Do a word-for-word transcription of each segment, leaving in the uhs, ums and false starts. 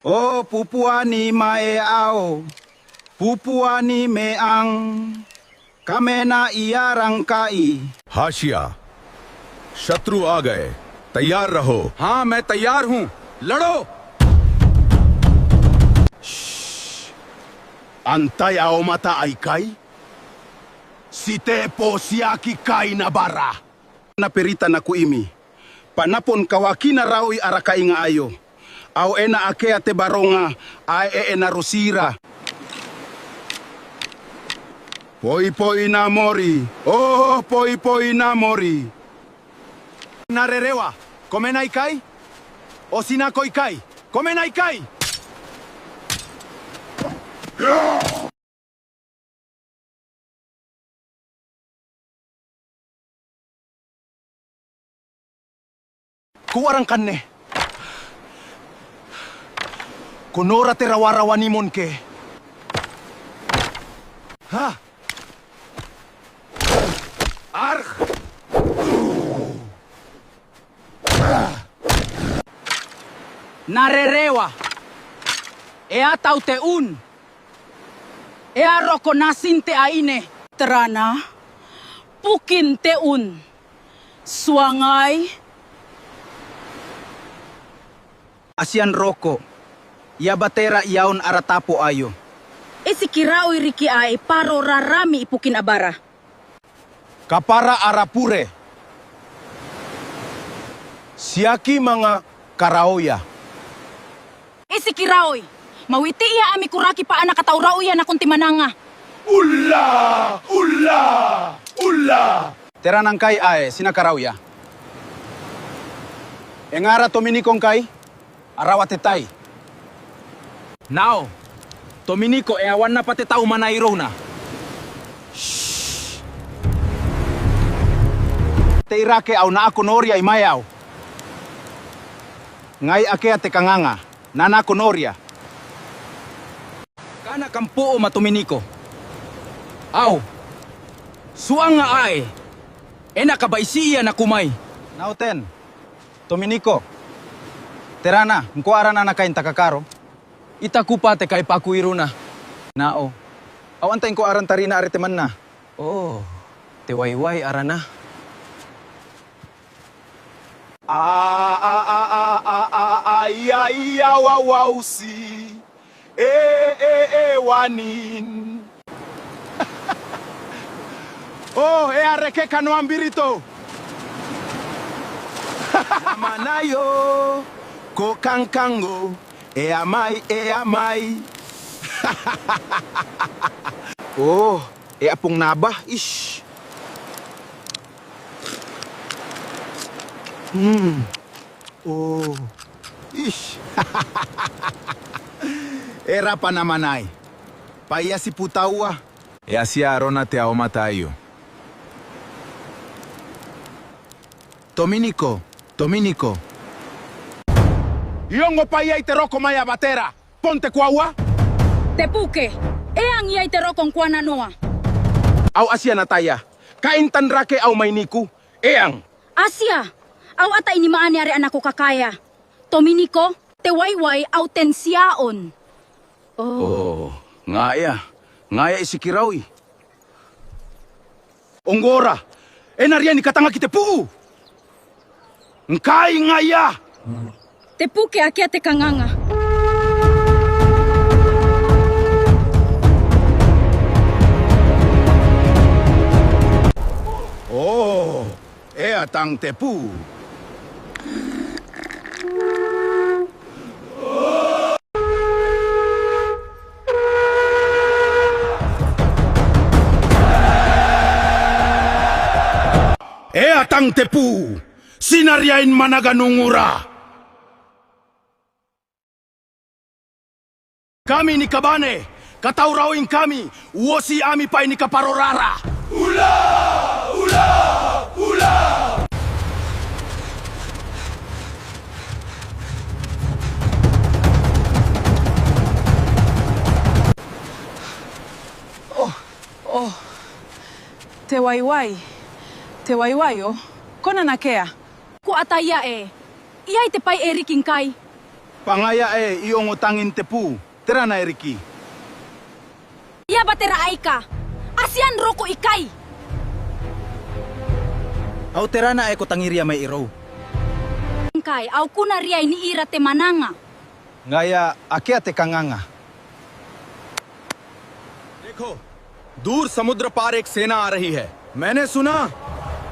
O bubuani ma e ao, bubuani meang, kamena iarangkai. Hasia. शत्रु आ गए। तैयार रहो। हाँ, मैं तैयार हूँ। लड़ो। Antai aomata aikai? Ti tebo, ti aki kainabwara. Na berita nakoimi bwa N na bon kawakina raoi ara kainga aio. Ao e na akea te baronga ae e na rotira. Boiboi na mori, o boiboi na mori. Na rerewa, ko mena ikai? O ti nako ikai, ko mena ikai? Ko uara ngkanne? Ko nora te rawarawa ni mon ke? Ha? Ark! Na rerewa. E a tau te un. E a roko natin te aine. Terana, bukin te un. Tuangai. A tia n roko. I a batera iaon ara tabo aio. E tikiraoi riki ae I baro rarami ibukin abara. Kabwara ara bure. Ti aki manga karaoia. E tikiraoi. Ma witiia ami koraki bwa a na katauraoia nakon te mwananga. Ulla! Ulla! Ulla! Terana ngkai ae ti na karaoia? E nga ara Tominiko ngkai? A rawa te tai. Nao, Tominiko e a wan naba te tau mwanai irouna. Teirake, au na nako noria i mwaeau. Ngai akea te kanganga, N na nako noria. Kana kam boo ma Tominiko. Ao tuanga ae e na kabwaitiia nakomai. Nao ten. Tominiko. Terana, ngkoa arana ana kain takakaro? I taku bwa te kaibaku irouna. Nao. Ao antai ngkoa aran tarina are temanna? O, Tewaiwai arana. A, a, a, a, a, a, a, ia, ia, wawauti. E, e, e, wanin. O, e a reke kanoan birito. Manaio, ko kangkango, e a mai, e a mai. O, e a bong naba, ish. Mm. O. Ish. E raba N na mwanai. Bwa I a tibutaua. E a tia arona te aomata aio. Tominiko, Tominiko. I ongo bwa iai te roko mai Abatera. Bon te koaua? Te buke. E ang iai te roko ngkoananoa? Ao a tia n ataia. Kain tanrake au mainiku. E ang. A tia. Ao a tai ni mwaane are a nako kakaea. Tominiko, Tewaiwai ao Tentia on. O. O, ngaia. Ngaia, e tikiraoi. Ongora, e na riai ni katangaki te buu. Ngkai ngaia. Te buke akea te kanganga. O, e a tang te buu. E a tang te buu, ti na riai ni mwananga n ungura. Kami ni kabane, katauraoi ngkami, uoti ami bwai ni kabwarorara. Ula! Ula! Ula! O, o. Tewaiwai. Tewaiwai o. Ko na nakea? Ko ataia e. Iai te bwai e riki ngkai. Bwa ngaia ae I ongo tangin te bu, tera ae riki? Ia bwa tera aika a tia n roko ikai? Ao tera ae ko tangiria mairou? Ngkai au kona riai n ira te mananga. Ngaia, akea te kanganga. देखो, दूर समुद्र पार एक सेना आ रही है। मैंने सुना,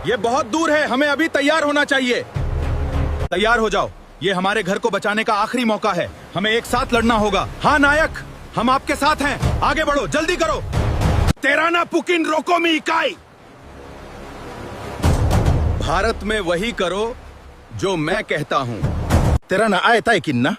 ये बहुत दूर है, हमें अभी तैयार होना चाहिए। तैयार हो जाओ, ये हमारे घर को बचाने का आखिरी मौका है, हमें एक साथ लड़ना होगा। हाँ नायक, हम आपके साथ हैं, आगे बढ़ो, जल्दी करो। Tera ae bukin rokomi ikai? Bharat में वही करो, जो मैं कहता हूँ। Tera ae taekinna?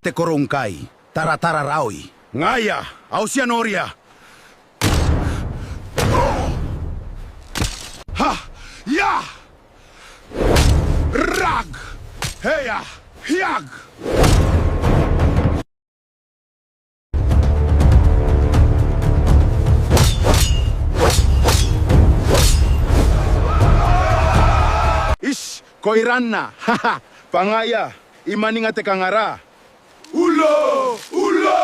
Te koro ngkai, taratara raoi. Ngaia, ao ti a noria. Ha! Ia! Rag! Heia! Hiag! Ish, koiranna. Bwa ngaia, I maninga te kangara. Ulo! Ulo!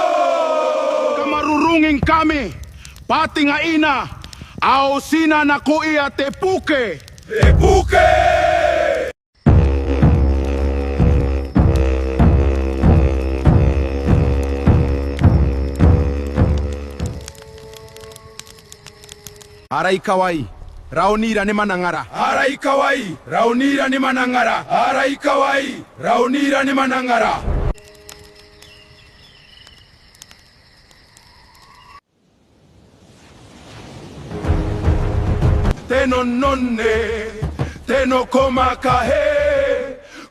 Kamarurungingkami, bwa ti ngaina, ao ti na nakoia te buke. Te buke! Ara ikawai, raonira ni manangara. Ara ikawai, raonira ni manangara. Ara ikawai, raonira ni manangara. Te nonone, te nokomakahe,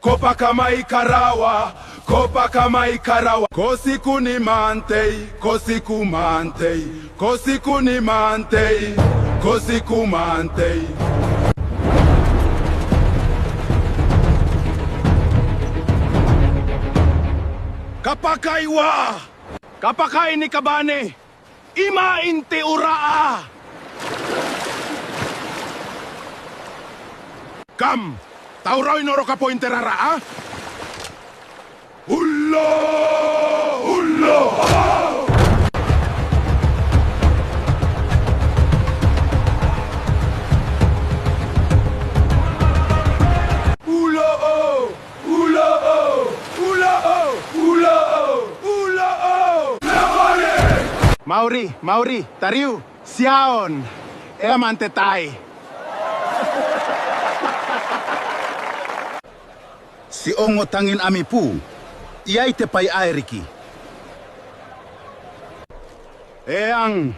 ko baka mai karawa, ko baka mai karawa. Ko tiku ni mantei, ko tiku mantei, ko tiku ni mantei, ko tiku mantei. Kabakaiwa! Kabakai ni kabane, imwain te ura. Kam tauraoi n oro kaboin te rara. Ulo! Ulo! Ulo! Ulo o! Ulo o! Ulo o! Ulo o! Mauri, mauri, tariu, tiaon, e a maan te tai. Ti ongo tangin ami bu, iai te bwai ae riki. Eang,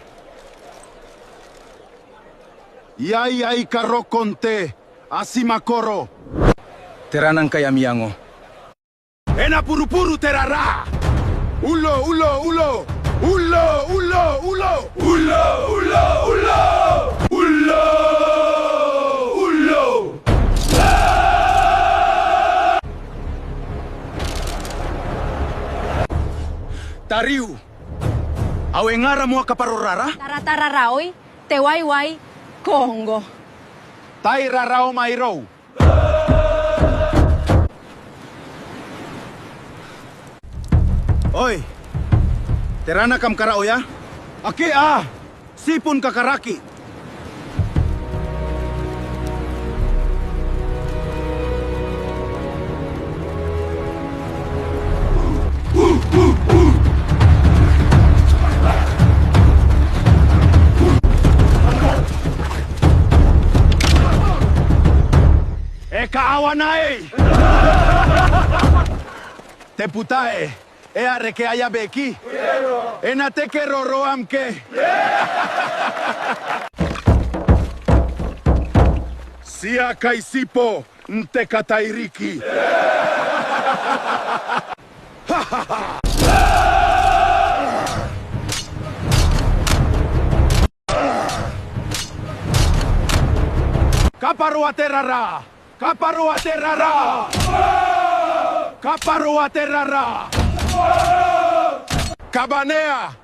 iai aika roko n te atimakoro. Tera ngkai ami iango? E na buruburu te rara. Ulo, ulo, ulo. Ulo, ulo, ulo. Ulo, ulo, ulo. Ulo, ulo. Tariu. Ao e nga ara moa kabwarorara? Taratara raoi, te waiwai, Kongo. Tai raraoma irou. Oi, tera ae kam karaoia? Akea, ti bon kakaraki. E kaawa nai. Te butae, e a reke aia beki. E na teke roroam ke. Ti a kaitibo n te katairiki. Kabwaroa te rara! Kabwaroa te rara! Kabwaroa te rara! Kabanea!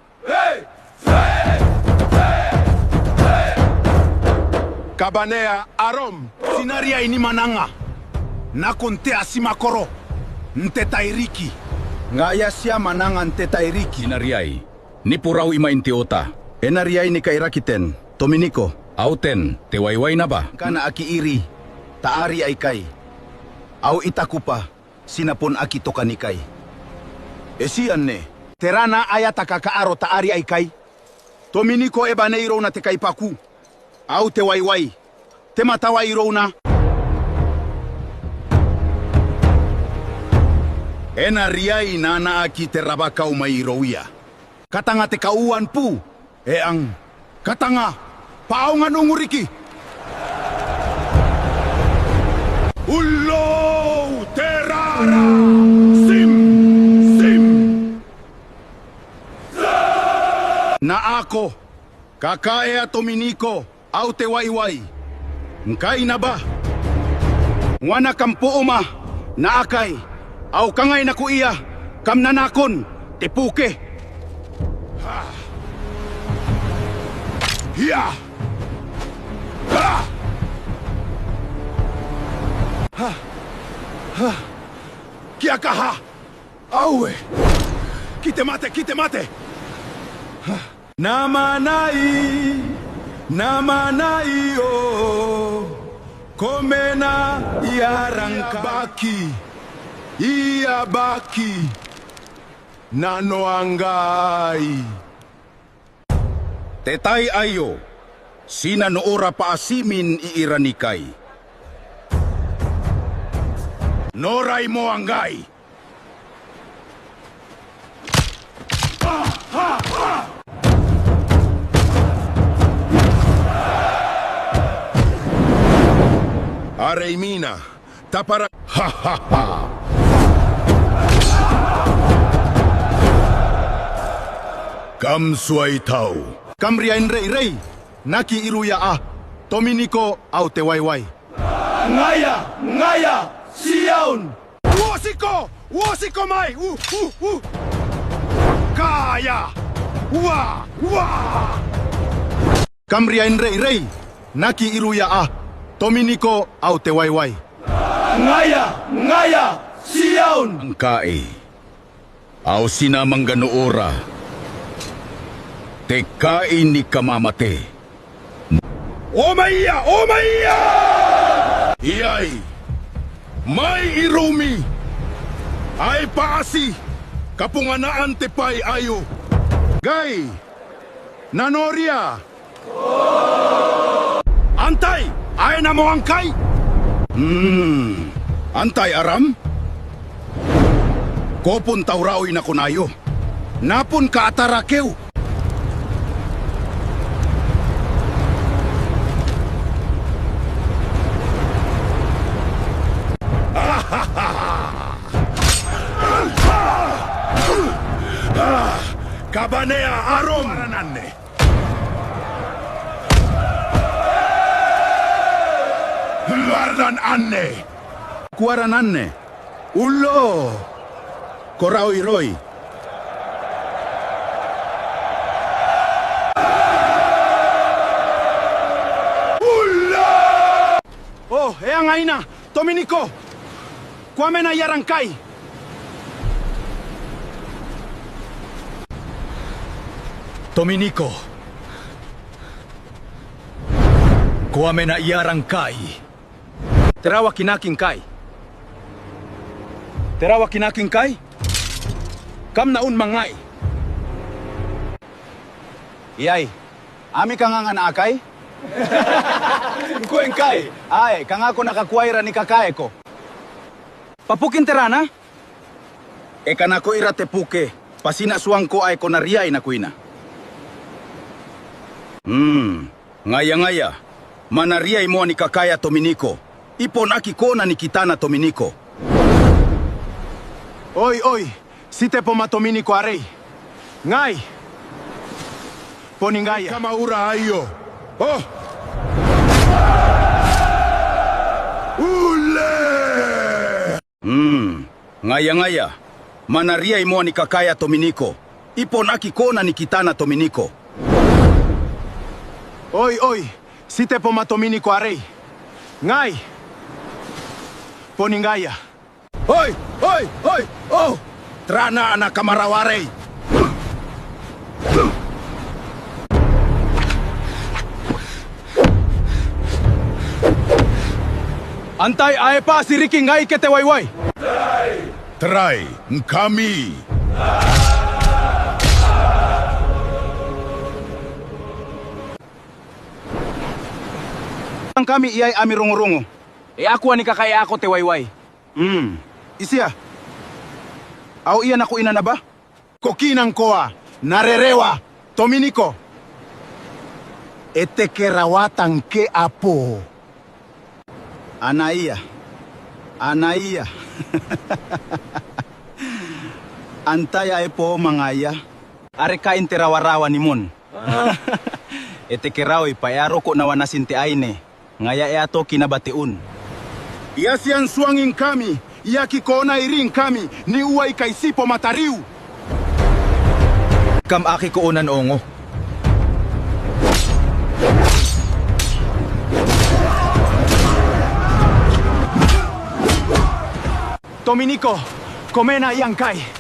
Kabanea arom! Ti na riai ni mwananga nakon te atimwakoro n te tairiki. Ngaia, ti a mwananga n te tairiki. Ti na riai ni borau imwain te oota. E na riai ni kairaki ten, Tominiko. Ao ten te waiwai naba. Ngkana aki iri taari aikai, ao I taku bwa ti na bon aki tokanikai. E tii anne. Tera ae a taka kaaro taari aikai? Tominiko e bane irouna te kaibaku, ao te waiwai, te matawa irouna. E na riai n anaaki te rabakau mairouia. Katanga te kauoua ni buu. Eang, katanga, bwa a onganungu riki. Ulou, terara, tim, tim. Naako, kakaea Tominiko ao te waiwai. Ngkai naba, ngwana kam booma naakai, ao kangai nakoia, kam na nakon te buke. Ia! Kiakaha! Aue! Ki te mate, ki te mate! Namanai, namanai o, ko mena i ara ngkai. Ia baki, ia baki. Nanoangai. Te tai aio, ti na noora bwa ti mena i iranikai. Noorai moa ngkai. Are imwina, tabara. Kam tuai tau. Kam riai n reirei n aki iruia, a Tominiko ao te waiwai. Ngaia, ngaia, ti iaon. Uotiko, uotiko mai, u, u, u. Kaea, ua, ua. Kam riai n reirei n aki iruia, a Tominiko ao te waiwai. Ngaia, ngaia, ti iaon. Ngkai. Ao ti na manga noora te kai ni kamamate. Omaia, omaia! Iai, mai iroumi, ai bwa ti kabonganaan te bwai aio. Ngkai, nanoria. Antai ae na moa ngkai? Mm, antai aram? Ko bon tauraoi nako naio. N na bon katarakeu. Kabanea arom. Aran anne. Ko aran anne. Ulo. Ko raoiroi. Ulo. O, e a ngaina. Tominiko, ko a mena i ara ngkai. Tominiko, ko a mena i ara ngkai. Tera waakina ngkai? Tera waakina ngkai? Kam na un ma ngai. Iai, ami kanganga naakai? Ngkoe ngkai? Ae, kanga ko na kakoaira ni kakaeko. Bwa bukin tera? E kanakoira te buke, bwa ti na tuangko ae ko na riai nakoina. Mm, ngaia, ngaia, ma N na riai moa ni kakaea Tominiko. I bon aki kona ni kitana Tominiko. Oi, oi, ti tebo ma Tominiko arei. Ngai. Boni ngaia. Kamaura aio. O. Ule. Mm, ngaia, ngaia. Ma N na riai moa ni kakaea Tominiko. I bon aki kona ni kitana Tominiko. Oi, oi, titebo ma Tominiko arei. Ngai boni ngaia. Oi, oi, oi, oh! Tera ana kamarawa arei? Antai ae bati riki ngai ke te waiwai? Tera ngkami? Ngkami iai ami rongorongo. E a kua ni kakaeako te waiwai. Mm. Itia. Ao ia nakoina naba? Ko kina ngkoa, na rerewa, Tominiko. E tekeraoata ngke a bo. Anaia. Anaia. Antai ae bo ma ngaia? Are kain te rawarawa ni mon. E tekeraoi bwa e a roko nawa natin te aine. Ngaia e a toki naba te un. I a tia n tuangingkami, I aki kona n iringkami, ni uai kai tibo ma tariu. Kam aki kona n ongo. Tominiko, ko mena ia ngkai.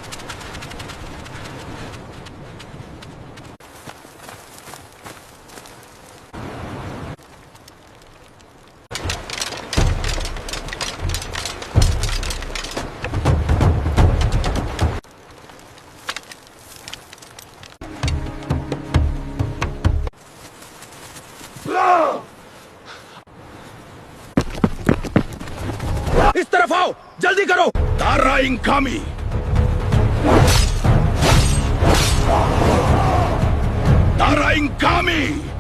Is taraf ao! Jaldi karo! Taraingkami! Taraingkami!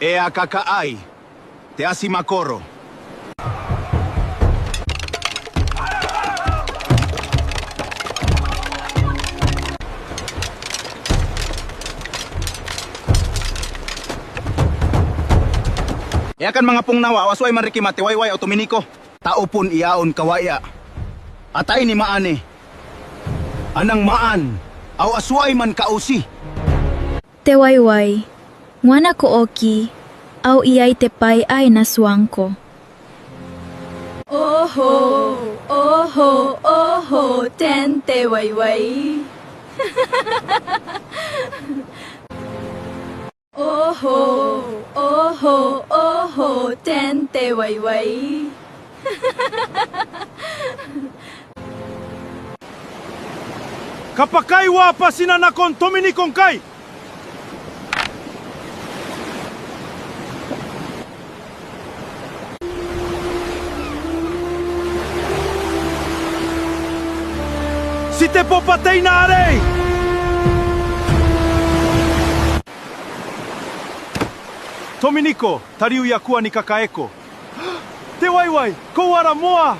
E a kakaai te ati makoro. E a kan manga bong nawa, ao a tuai man riki ma te waiwai ao Tominiko. Tao bon iaon kawaia. Ataei ni maan. A nang maan, ao a tuai man kauti. Te waiwai, ngkana ko oki, ao iai te bwai ae N na tuangko. Oho, oho, oho, taan te waiwai. Oho, oho, oho, taan te waiwai. Kabakai wa bwa ti na nakon Tominiko ngkai. Ti te bobateina arei. Tominiko, tariu I a kua ni kakaeko. Te waiwai, ko uara moa?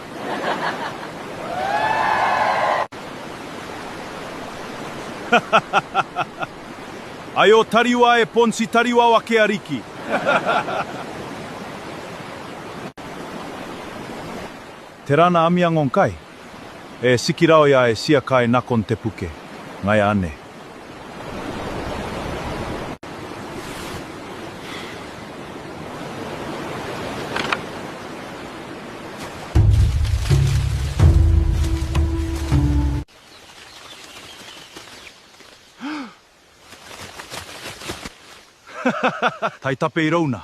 Aio tariu ae bon ti tariu ao akea riki. Tera ana amiango ngkai? E tikiraoi ae ti a kaai nakon te buke. Ngaia anne. Tai tabe irouna.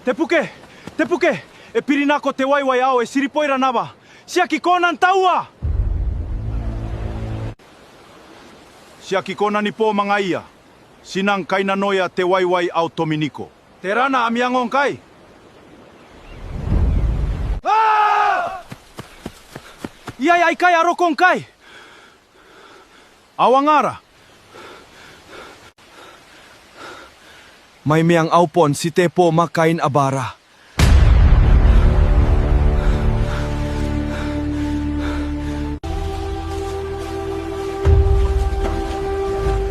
Te buke! Te buke! E biri nako te waiwai ao e tiriboira naba. Ti aki kona n taua! Ti aki kona ni bo ma ngaia. Ti nang kainnanoia te waiwai ao Tominiko. Tera ana amiango ngkai? Aa! Iai aikai a roko ngkai? Ao angara? Mai meang au bon titebo ma kain abara.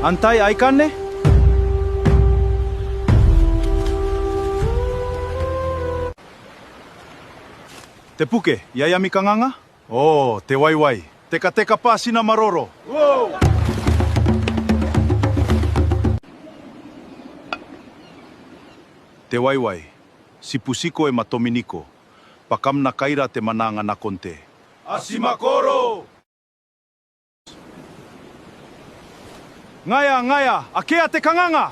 Antai aikanne? Te buke, iai ami kanganga? O, te waiwai. Tekateka bwa ti na maroro. Te waiwai, ti butiko ma Tominiko, bwa kam na kaira te mananga nakon te. A ti makoro! Ngaia, ngaia, akea te kanganga!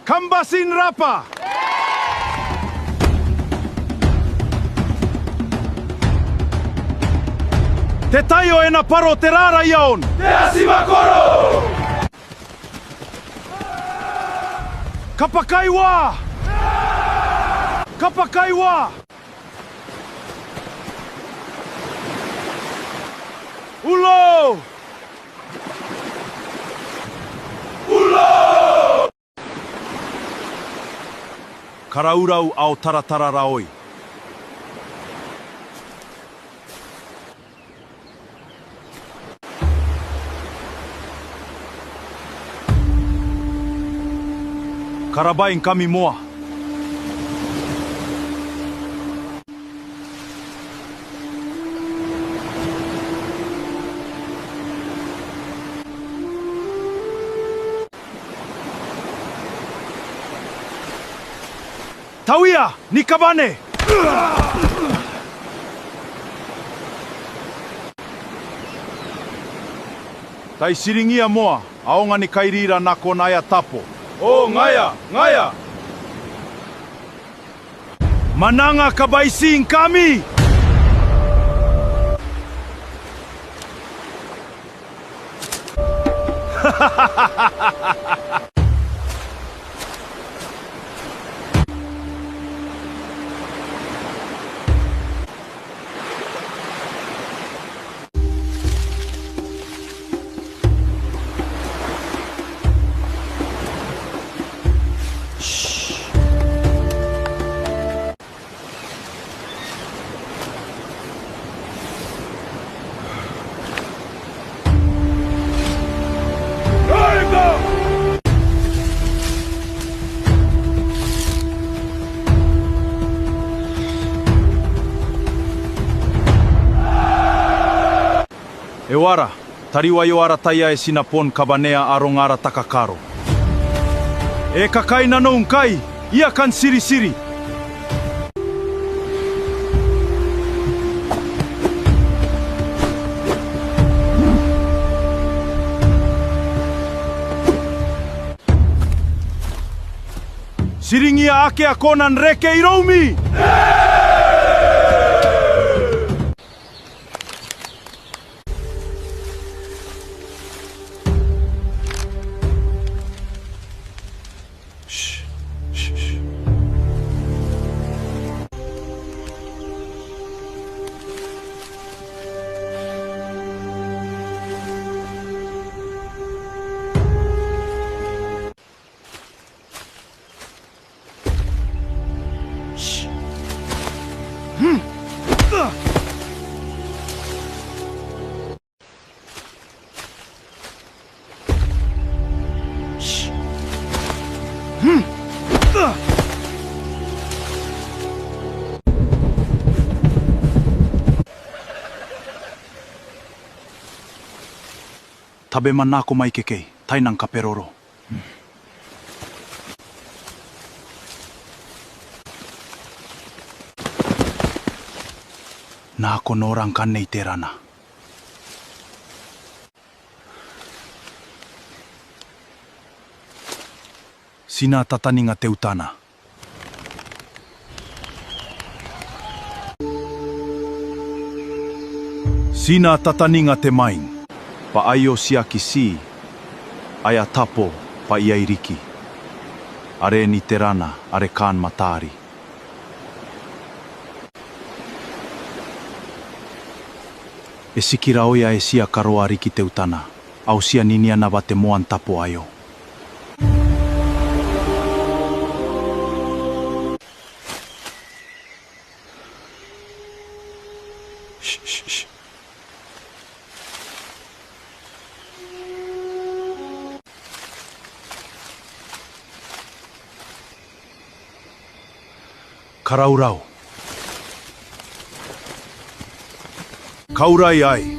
Kam bati n rabwa! Te taio e na bwaro te rara i aon. Te a ti makoro! Kabwakaiwa! Kabwakaiwa! Ulo! Ulo! Karaurau ao taratara raoi. Karabwaingkami moa. Tauia ni kabane! Tai tiringia moa, aonga ni kairira nakon aia tabo. O, ngaia, ngaia! Mananga kabwaitiingkami! E uara, tariu aio ara tai ae ti na bon kabanea aron ara takakaro. E kakai nanou ngkai, I a kan tiritiri. Tiringia ake a kona n reke iroumi! Tabeman nako mai ikekei, tai nang kaberoro. Nako nora ngkanne iterana. Ti na tataninga teutana. Ti na tataninga te mwaing. Bwa aio ti aki tii, aia tabo bwa iai riki. Are n iterana, are kaan mataari. E tikiraoi ae ti a karoa riki teutana, ao ti a ninia naba te moan tabo aio. Shh, shh, shh. Karaurau. Kaurai aei.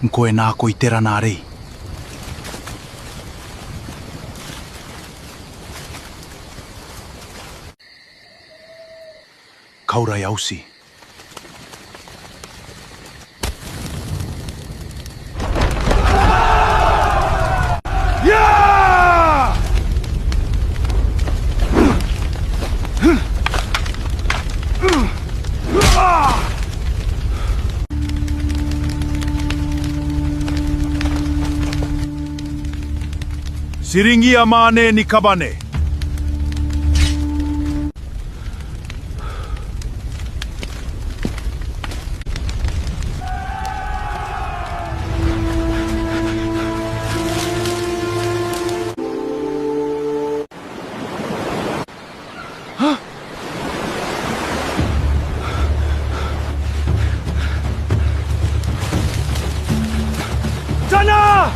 Ngkoe nako iterana arei. Kaurai auti. Tiringia mwaane ni kabane. Tana!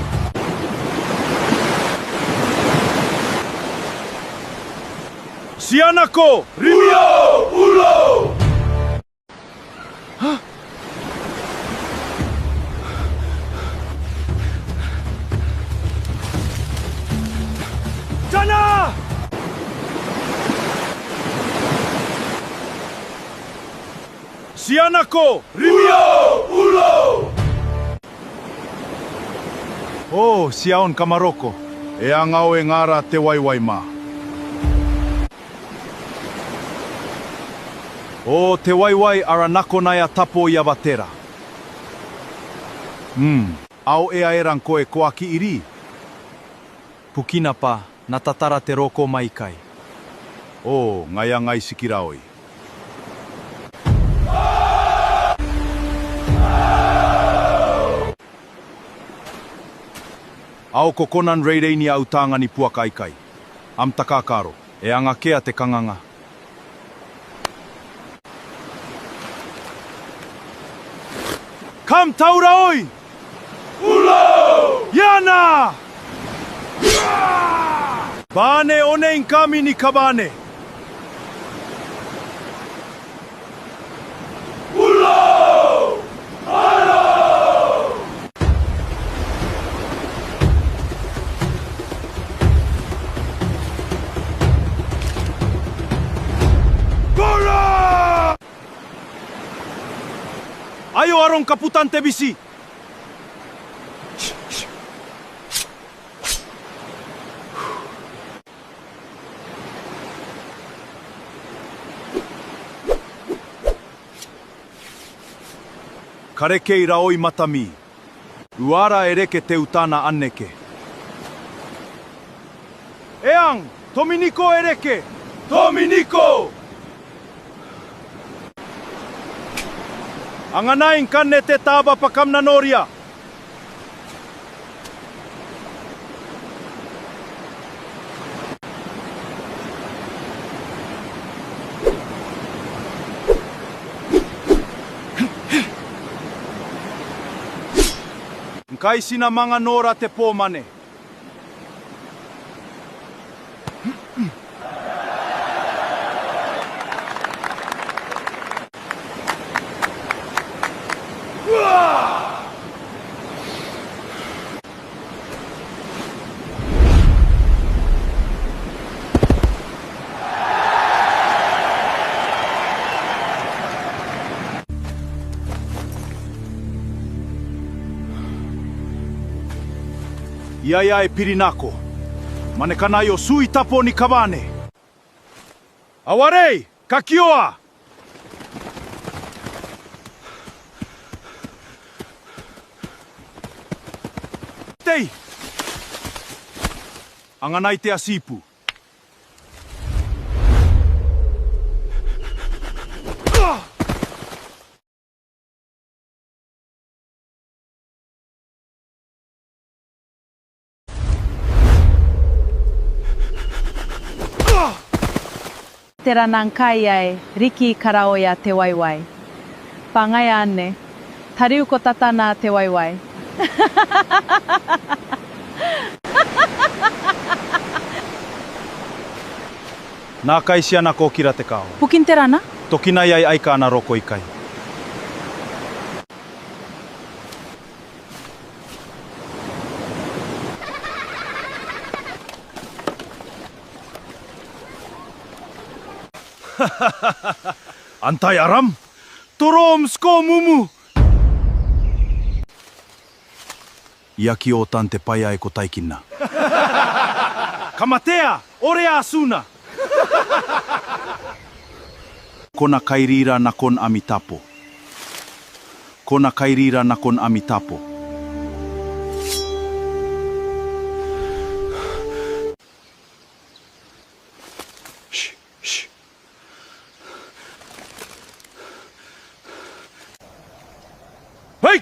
Ti a nako! Rimwio! Ulo! Tana! Ti a nako! Rimwio! Ulo! O, ti a on kamaroko. E a ngaoe ngara te waiwai ma. O, te waiwai ara nako naea tabo i abatera. Mm. Ao e aera ngkoe ko aki iri? Bukina bwa N na tatara te roko mai ikai. O, ngaia ngai tikiraoi. Ao ko kona n reirei ni au taanga ni buaka aikai. Am takakaro, e a ngakea te kanganga. Kam tauraoi! Ulo! Iana! Bane, onei ngkami ni kabane. Ulo! Alo! Bora! Aio aron kabutan te biti. Karekei raoi matami. Uara e reke teutana Anneke. Eang, Tominiko e reke. Tominiko! Anganai ngkanne te taba bwa kam na noria. Ngkai ti na manga nora te bo mwaane. Iai ae biri nako. Mwanekanai o tui tabo ni kabane. Awarei, kakioa! Tei! Anganai te atibu. Tera ngkai ae riki karaoia te waiwai? Bwa ngaia anne, tariu ko tatana te waiwai. N na kaitiana ko kira te kao. Bukin tera? Tokin aia aika a na roko ikai. Antai aram? Torom, tiko Mumu! I aki otan te bwai ae ko taekinna. Kamatea, orea atuna. Ko na kairira nakon ami tabo. Ko na kairira nakon ami tabo. Shh, shh. Hei!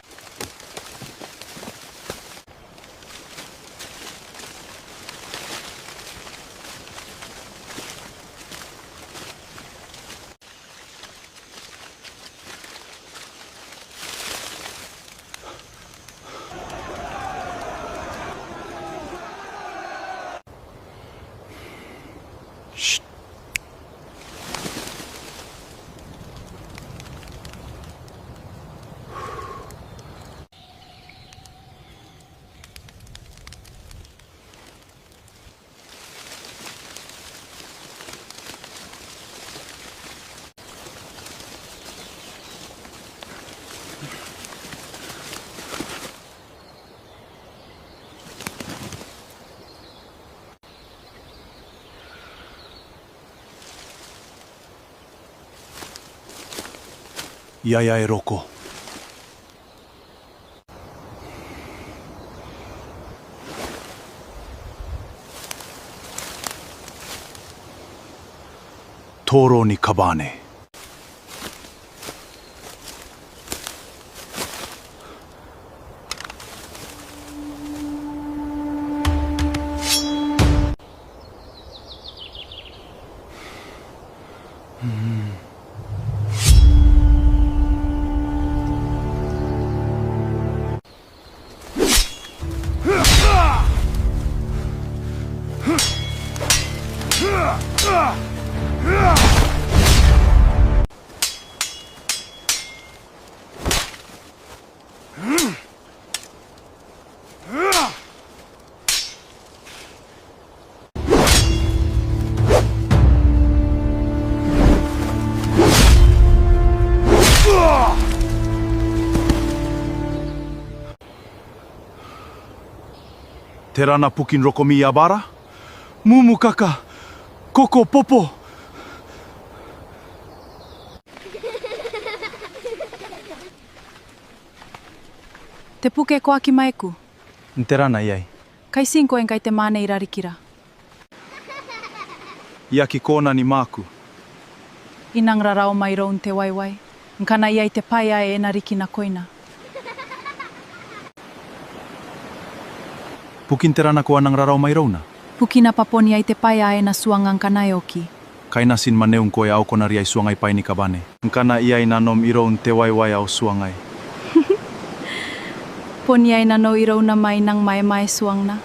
Iai ae roko. Toro ni kabane. Tera bukin rokomi abara? Mumu kaka, koko bobo. Te buke ko aki maeku. N tera iai? Kai ti ngkoe ngkai te mwaane i rarikira. I aki kona ni maaku. I nang raraoma iroun te waiwai. Ngkana iai te bwai ae e na riki nakoina. Bukin tera ko a nang raraoma irouna? Bukina bwa bon iai te bwai ae e na tuangnga ngkana e oki. Kainatin mwaneu ngkoe ao ko na riai tuangai bwaai ni kabane. Ngkana iai nanom iroun te waiwai ao tuangai. Bon iai nanou irouna ma I nang maemae tuangna.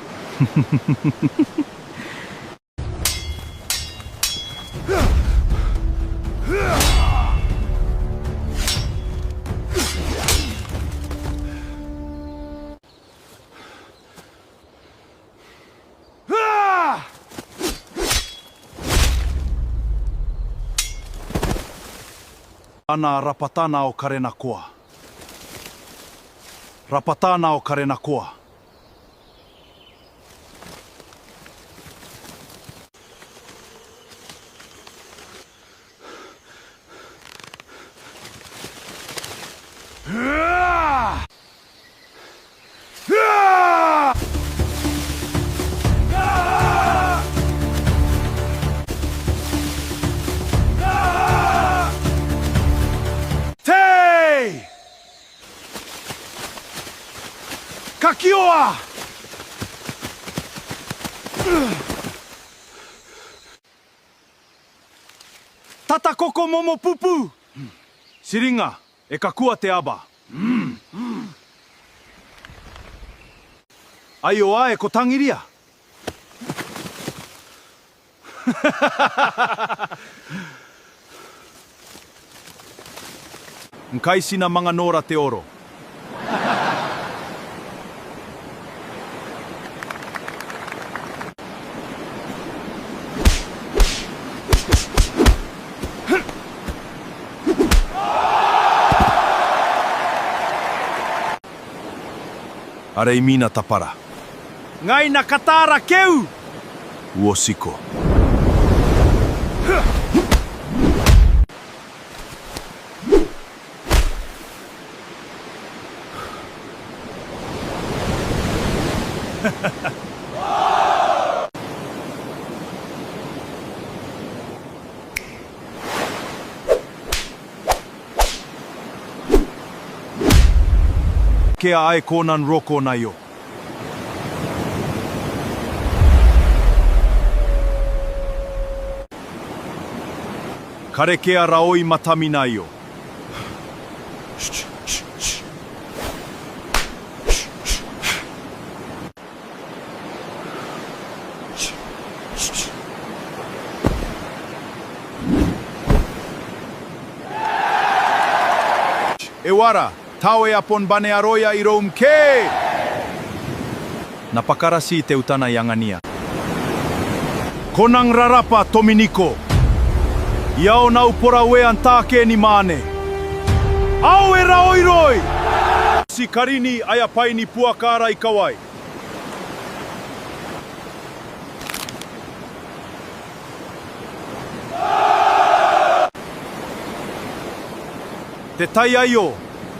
Ana rabwatana ao karenakoa. Rabwatana ao karenakoa. Tei! Kakioa! Tata koko momo pupu. Tiringa, e kakua te aba. Aio ae ko tangiria. Ngkai ti na manga nora te oro. Are imwina tabara. Ngai N na katarakeu. Uotiko. Akea ae ko nang roko n aio. Karekea raoi matami n aio. E uara, tao e a bon banearoia iroum ke? N na bwakarati teutana i angania. Ko nang raraba Tominiko. I aon au borauea n taake ni mwaane. Ao e raoiroi! Ti karini aia bwai ni buaka ara ikawai. Te tai aio,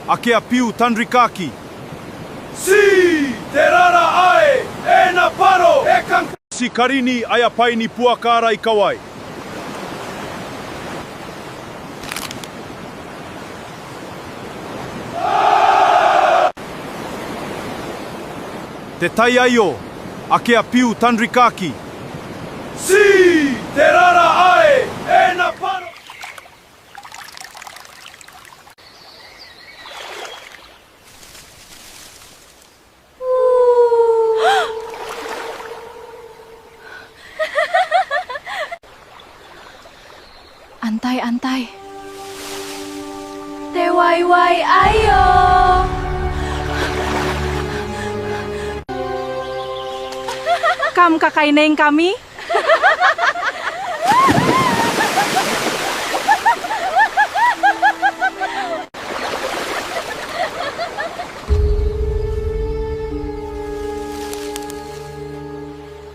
akea biu tanrikaki. Ti te rara ae e na bwaro e kang- Ti karini aia bwai ni buaka ara ikawai. Te tai aio, akea biu tanrikaki. Ti te rara ae e na bwaro. Antai, antai. Te waiwai aio. Kam kakainei ngkami?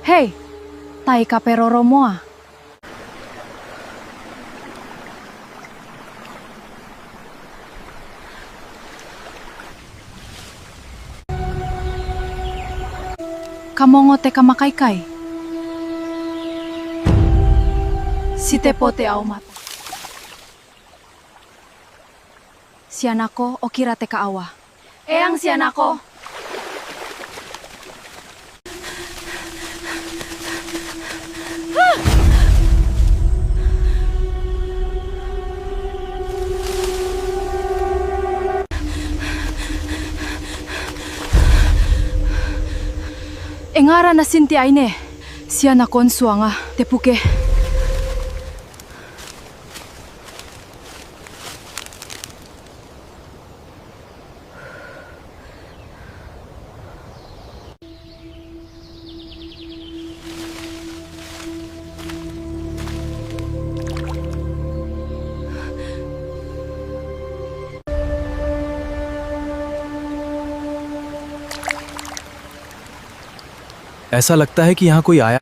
Hei, tai kaberoro moa. Kam ongo te kamakaikai? Ti tebo te aomata. Ti a nako, okira te kaawa. Eng, ti a nako. E nga ara natin te aine? Ti a nakon tuanga te buke. ऐसा लगता है कि यहाँ कोई आया।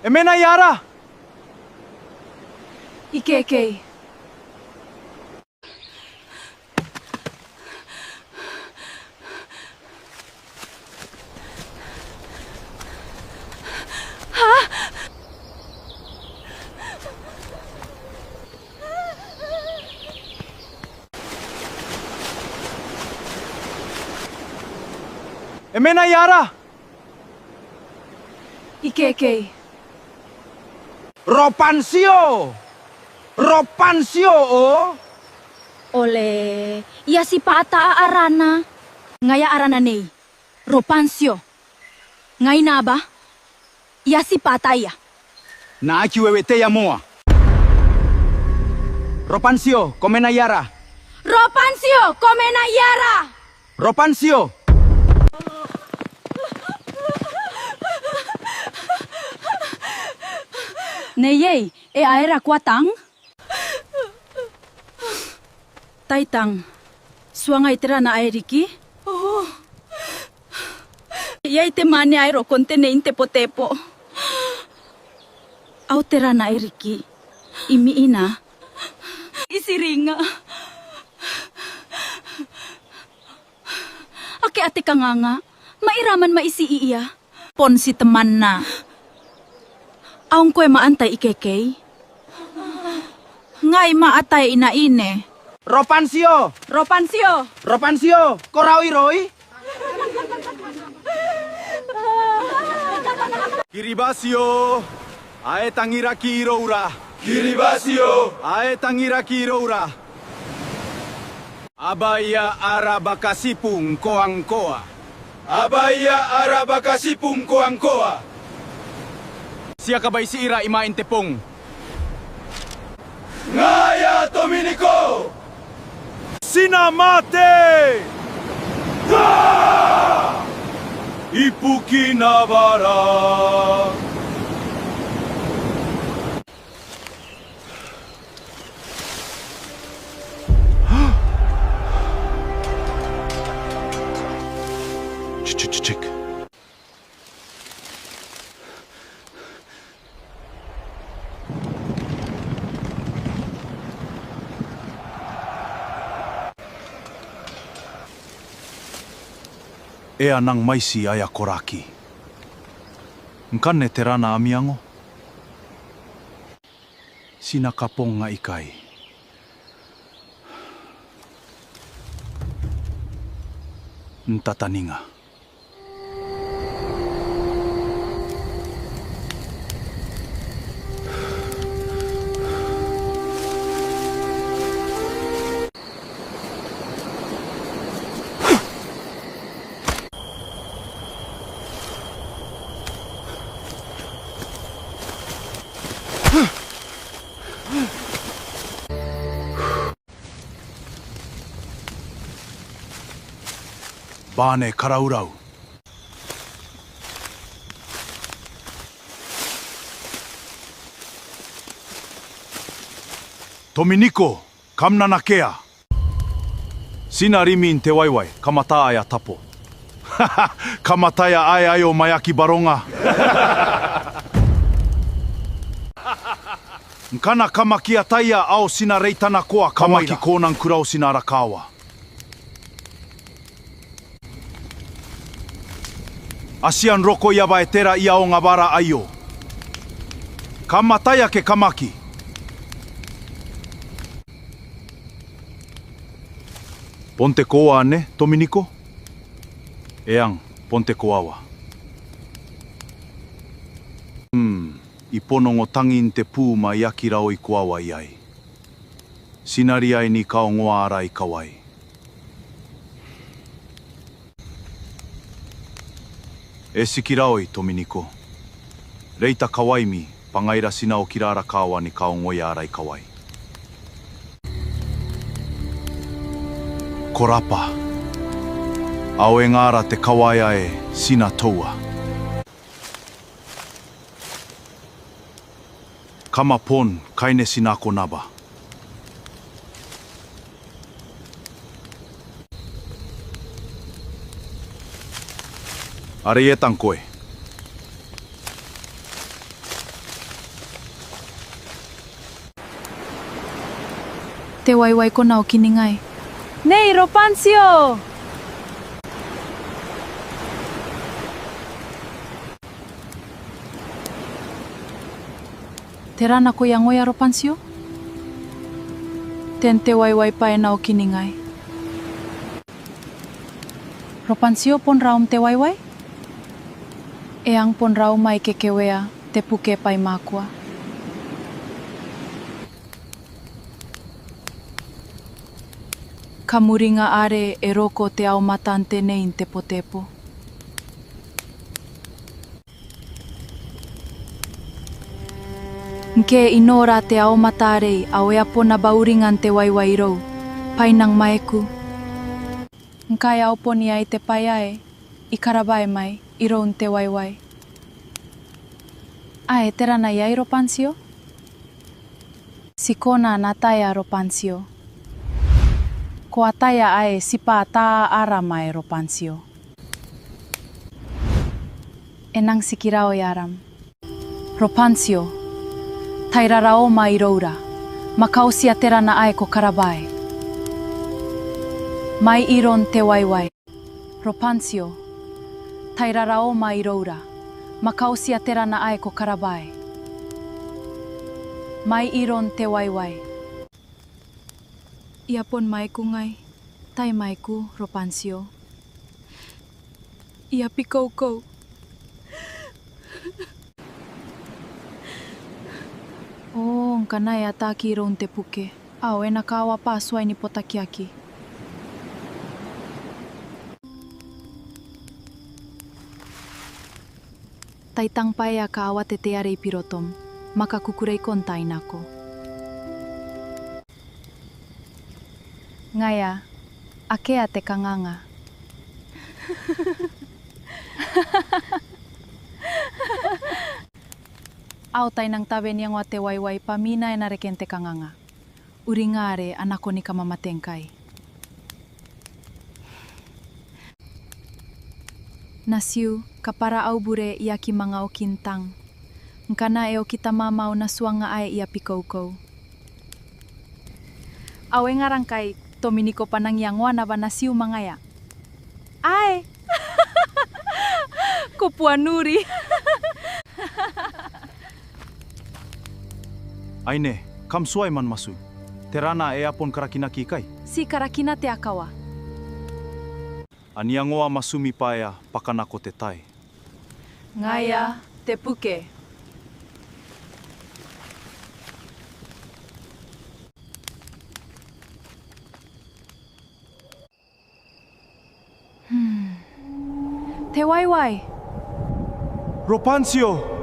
E mena i aera? Ikekei. E mena i aera? Ikekei. Robansio! Robansio o! Ole, I a tibwa ataa arana. Ngaia arana nei. Robansio. Ngai naba. I a tibwa ataia. N na aki weweteia moa. Robansio, ko mena i aera? Robansio, ko mena i aera? Robansio! Neiei, e aera ko a tang? Tai tang, tuangai tera ae riki? Oh. Iai te mwaane ae roko n te nei n tebotebo. Ao tera ae riki? Imwina. I tiringa. Akea te kanganga, ma e rang man mwaitiia. Bon ti temanna. Ao ngkoe ma antai ikekei? Ngai ma ataei n aine. Robansio! Robansio! Robansio! Ko raoiroi? Kiribati o! Ae tangiraki iroura. Kiribati o! Ae tangiraki iroura. Abaia ara bakatibu ngkoangkoa. Abaia ara bakatibu ngkoangkoa. Ti a kabwaitiira imwain te bong. Ngaia Tominiko! Ti na mate! Kaa! Ibukina bwa ara. Chik, chik, chik, chik. E a nang mwaiti aia koraki. Ngkanne tera ami iango? Ti na kabonga ikai. N tataninga. Bane karaurau. Tominiko, kam na nakea. Ti na rimwi n te waiwai, kam ataa aia tabo. Kam ataia ae aio ma e aki baronga. Ngkana kam aki ataia ao ti na reitanakoa, kam aki kona n kuraoti n ara kaawa. A tia n roko ia bwa e tera ia aonga bwa ara aio. Kam ataia ke kam aki? Bon te koaua anne, Tominiko? Eng, bon te koaua. Mm, I bon ongo tangin te buu ma I aki raoi koaua iai. Ti na riai ni kaongoa ara ikawai. E tikiraoi, Tominiko. Reita kawaimi, bwa ngaira ti na okira ara kaawa ni kaongoia ara ikawai. Ko rabwa. Ao e nga ara te kawai ae ti na toua? Kam a bon kaineti nako naba. Are e a tang ngkoe. Te Waiwai, ko na oki ningai? Nei, Robantio! Tera ae ko iangoia, Robantio? Ten Te Waiwai bwa e na oki ningai. Robantio, bon raum Te Waiwai? E ang bon raum ae I kekewea te buke bwa I mwakua. Kamwiringa are e roko te aomata n te nei n tebotebo. Ngke I nora te aomata arei, ao e a bon abauringa n Te Waiwai irou bwa I nang mwaiku. Ngkai ao bon iai te bwai ae I karabwa mai iroun Te Waiwai. Ae tera ae iai, Robantio? Ti kona n ataia, Robantio. Ko ataia ae tibwa ata aram ae, Robantio. E nang tikiraoi aram. Robantio, tai raraoma iroura, ma kaotia tera ae ko karabwa mai iroun Te Waiwai. Robantio, tai raraoma iroura, ma kaotia tera ae ko karabwa mai iroun Te Waiwai. I a bon mwaiku ngai, tai mwaiku, Robantio. I a bikoukou. O, ngkana e ataaki iroun te buke, ao e na kawa bwa tuai ni botakiaki. Tai tang bwa e a kawa te tei are I birotom, ma kakukureiko n taai nako. Ngaia, akea te kanganga. Ao tai nang tabe n iangoa Te Waiwai bwa mwina e na reke n te kanganga. Uringa are a nako ni kamamate ngkai. Natiu, kabwara au bure, I aki manga oki n tang. Ngkana e oki tamam ao na tuanga ae I a bikoukou. Ao e ngara ngkai Tominiko bwa N nang iangoana bwa natiu ma ngaia? Ae! Ko buanuri. Aine, kam tuai man matu. Tera ae e a bon karakinaki ikai? Ti karakina te akawa. An iangoa matumi bwa e a bwaka nako te tai. Ngaia te buke. Hmm. Te Waiwai. Robantio.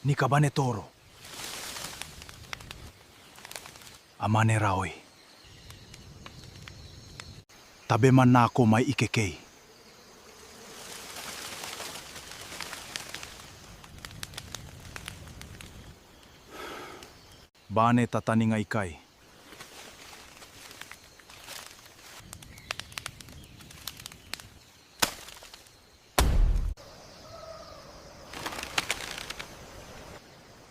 Ni kabane Toro. A mane raoi. Tabeman nako mai ikekei. Bane tataninga ikai.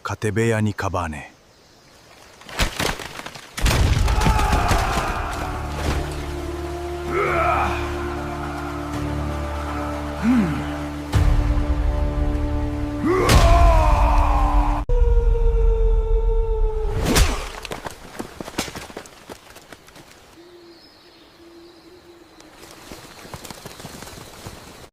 Katebeia ni kabane.